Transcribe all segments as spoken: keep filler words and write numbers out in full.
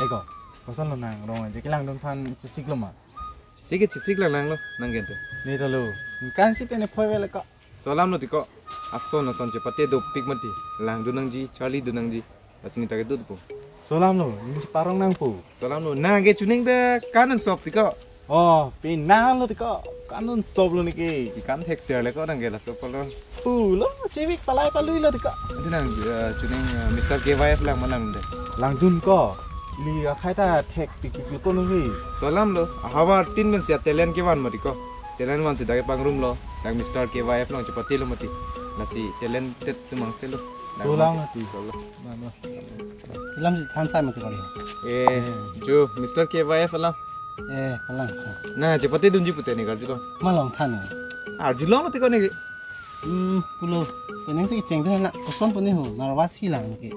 Eko, kosonlo nang rong aje kelangdun aphan chesik lo ma? Chesik ke chesik lang lang lo, nang gente. Ne ta lo, ningkan si pen ne phoi vele ko. So alam lo tiko, ason ason chepate dopik mati, langdun nangji, charlidun nangji, lasi ne ta kedut po. So alam lo, ning cheparong nangpo. So alam lo, nang ke chuning de kanan sop tiko. Oh, pinang lo tiko, kanan sop lo neke. Ikan thek share le ko nang ke laso polo. Pulo, chivik palai palui lo tiko. Ante nang, eh, chuning, eh, Mister K Y F lang ma nang de. Langdun ko, ili akhai ta thek pikpik lo ko nunghi. So alam lo, ahavar tin men sia talent kevan mati ko. Talent van si dak pangrum lo, nang Mister K Y F lang chepate lo mati. Lasi talented tu mangse lo. So alam mati. So alam. Alam si than sai mati kali. Eh, jo, Mister K Y F alam. Eh, alam. Na, chepate dunji pute ne karju lo. Ma long than ne. Arjulong lo tiko ne. Hmm, pulo. Penang si cheng than na, koson pune ho, narvasi lang ke.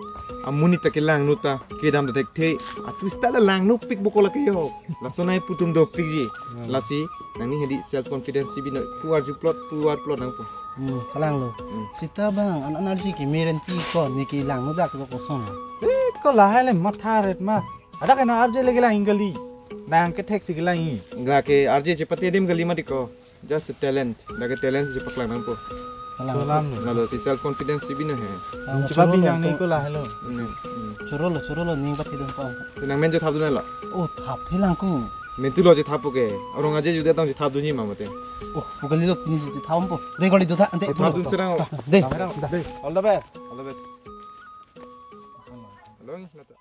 Amonit ta kelang nu ta, kedam ta thekthe. Atu style lang nu pik bokol ke ho. Laso nai pu atum dopikji. Hmm. Lasi, nangning hedi self confidence si bino, pu arju plot, pu ar plot nangpo. Hmm, kalang lo. Hmm. Sita bang, an energy ki meren ti ko, neke lang nu dak lo koson. Eh, ko lahai le matha ret ma. Ada kena arje le kelang ingali. Nang ke thek si kelang i. Nang ke arje chepate adim gali mati ko. Just a talent. Dak ke talent si chepaklang nangpo. Kalang. So alam lo. Nalo si self confidence si bino he. Kalang, chepabinang ne ko lahai lo. Hmm, hmm. Choro lo, choro lo, ning pati dun ko. Nang men je thap dun la. Oh, thap the lang ko. Men tu lo je thap ke. Arong aje juda tang je thap dunji ma mate. Oh, pu kali lo pini je thap po. De kali do tha, ante. Thap dun serang. De. De. All the best. All the best. Hello, nata.